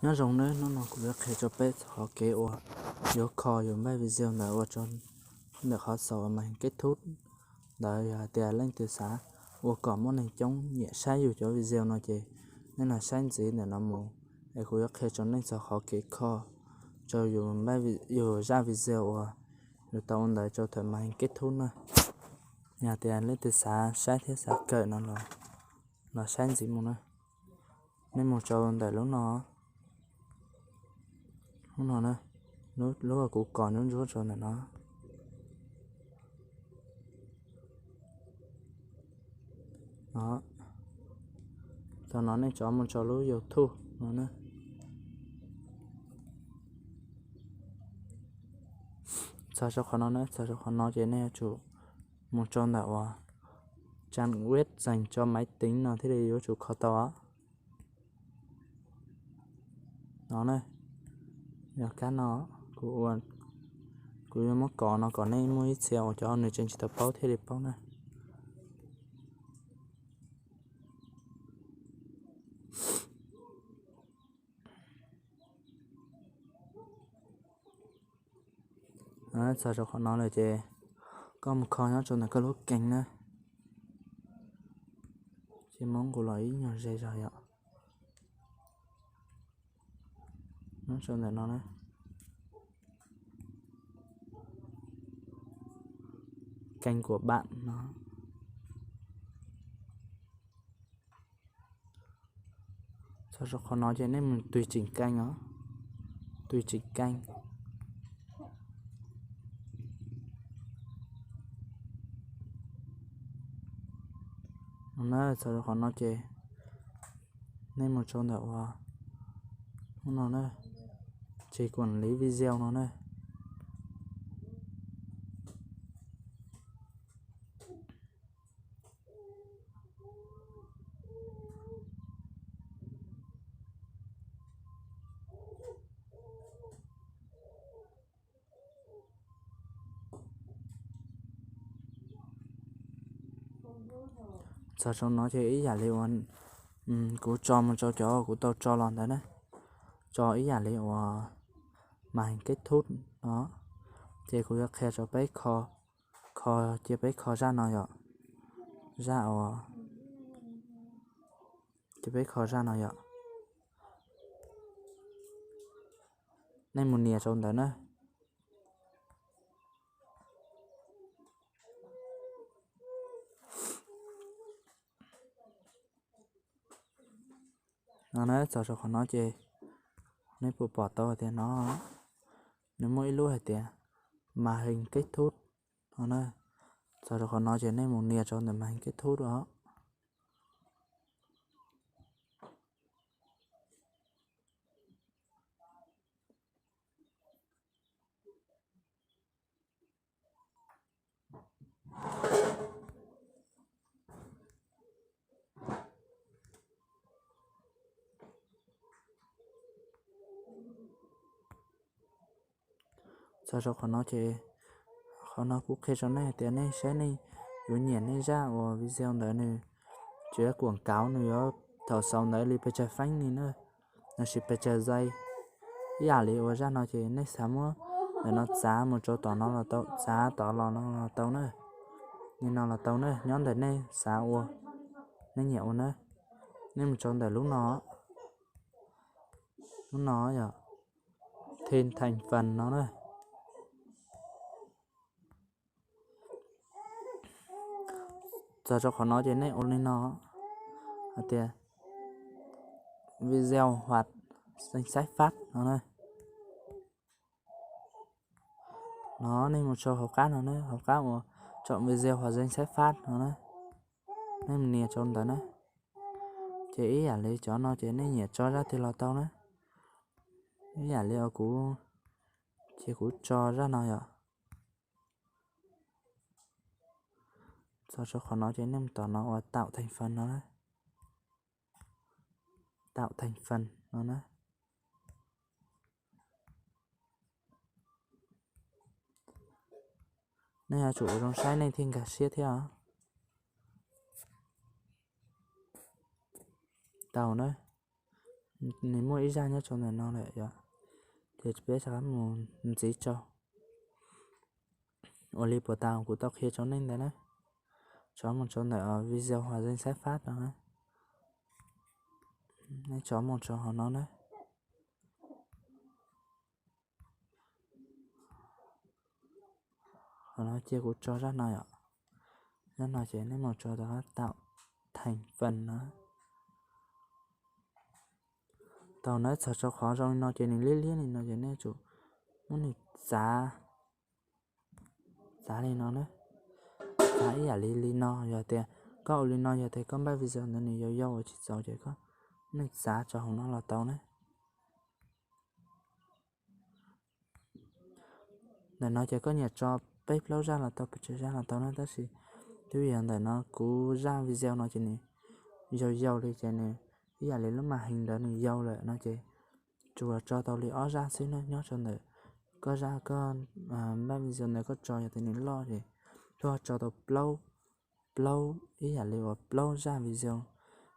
Nyob zoo nawb, hnub no kuv yuav qhia rau peb txog qhov kev uas yuav kho yus npaj video ntawd ua rau ntawm qhov xaus uas màn hình kết thúc ntawd. Yog hais tias leej twg xav ua kom muaj neeg coob nyiam saib yus cov video no ces nej los saib ntxiv ntawm no mus, es kuv yuav qhia rau nej txog qhov kev kho rau yus, yus zaj video uas yus tau ua ntawd rau thaum màn hình kết thúc na. Yog tias leej twg xav saib thiab xav kawm no los saib ntxiv mus na. Nej mus rau ntawm lub no, lub no, lub uas kuv kos ntsuab ntsuab rau ntawm no. Thaum no nej rov mus rau lub YouTube no na. Txog rau qhov no na, txog rau qhov no ces nej yuav tsum mus rau ntawm uas trang web dành cho máy tính no thiaj li yuav tsum kho tau. No na, yog kab no, kuv yuav muab kos no kom nej muaj ib txhia uas cov nws tseem tsis tau paub thiaj li paub na. Txog rau qhov no lawm ces koj mus kho nyob rau ntawm koj lub kees na. Ces muab nqus los ib nyuag ze zog yom. Nyob rau ntawm no na, kênh của bạn no. Txog rau qhov no ces nej mus tùy chỉnh kênh os, tùy chỉnh kênh. No na, txog rau qhov no ces nej mus rau ntawm uas no na, chỉ quản lý video no na. Txog rau no ces ib yam li uas kuv tso mus rau cov kuv tau tso los ntawd na, tso ib yam li uas màn hình kết thúc no, ces kuv yuav qhia rau peb kho, kho, cia peb kho zaj no yom, zaj uas, cia peb kho zaj no yom. Nej mus nias rau ntawd na. No na, txog rau qhov no ces nej puas pom tau hais tias no, nws muaj ib lub hais tias màn hình kết thúc no na. Txog rau qhov no ces nej mus nias rau ntawm màn hình kết thúc os. Txog rau qhov no ces, qhov no kuv qhia rau nej hais tias nej saib nej yuav nyiam nej zaj uas video ntawd nws tsuas yuav quảng cáo, nws yuav thaum xaus ntawd li pes tsawg feeb li na, los sis pes tsawg giây. Ib yam li uas zaj no ces nej xav muab ntawm no txav mus rau tom no los tau, txav tom los no los tau na, li no los tau na, nyob ntawm nej xav ua, nej nyiam ua na. Nej mus rau ntawm lub no, lub no yog thêm thành phần no na. Txog rau qhov no ces nej ua li no, hais tias video hoặc danh sách phát no na. No nej mus rau hauv qab no na, hauv qab uas chọn video hoặc danh sách phát no na, nej mus nias rau ntawd na. Ces ib yam li cov no ces nej nyiam tso zaj twg los tau na. Ib yam li uas kuv, ces kuv tso zaj no yom. Txog rau qhov no ces nej mus tom no uas tạo thành phần no, tạo thành phần no na. Nej yuav tsum ua zoo saib nej thiaj nkag siab thiab os. Tau na. Nws muaj ib zaj nyob rau ntawm no lawm yom. Ces peb rov qab mus ntxiv rau. Ua li puas tau kuv tau qhia rau nej ntawd na. Rov mus rau ntawm video hov zeej saib fab no na. Nej rov mus rau hauv no na. Qhov no cia kuv tso zaj no yom. Zaj no ces nej mus rau rov qab tạo thành phần no. Tau na, txog rau qhov zoo li no ces nws liab liab li no ces nej tsum muab nws txav, txav li no na. Txav ib yam li li no, yog tias koj ua li no yog tias koj npaj video ntawd nws yau yau ua tsis txaus ces koj, nej txav rau hauv no los tau na. Ntawm no ces koj nyiam tso peb plaub zaj los tau, pes tsawg zaj los tau na, tab sis twb yog ntawm no kuv zaj video no ces nws yau yau li ces nws ib yam li lub màn hình ntawd nws yau lawm no ces tsuas tso tau li ob zaj xwb na. Nyob rau ntawm koj zaj koj npaj video ntawd koj tso yog tias nws loj ces koj tso tau plaub, plaub ib yam li uas plaub zaj video,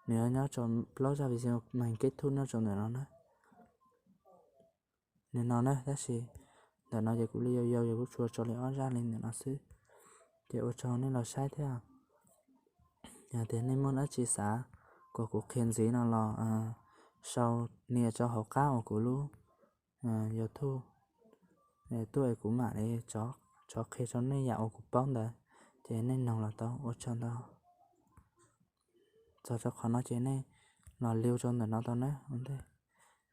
nws yuav nyob rau plaub zaj video màn hình kết thúc nyob rau ntawm no na. Nim no na, tab sis ntawm no ces kuv li yau yau ces kuv tsuas tso li ob zaj li ntawm no xwb. Ces ua tsaug nej los saib thiab. Yog tias nej muaj dab tsi xav kom kuv qhia ntxiv no los sau nias rau hauv qab uas kuv lub YouTube tuaj es kuv mam li rov qhia rau nej yam uas kuv paub ntawd, ces nej noog los tau. Ua tsaug ntau. Txog rau qhov no ces nej los liu rau ntawm no tau na.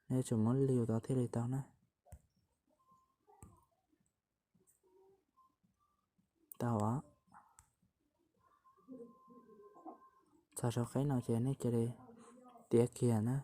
Nej tsum muab liu tau thiaj li tau na. Tau os. Txog rau qeb no ces nej cia li tiav kiag na.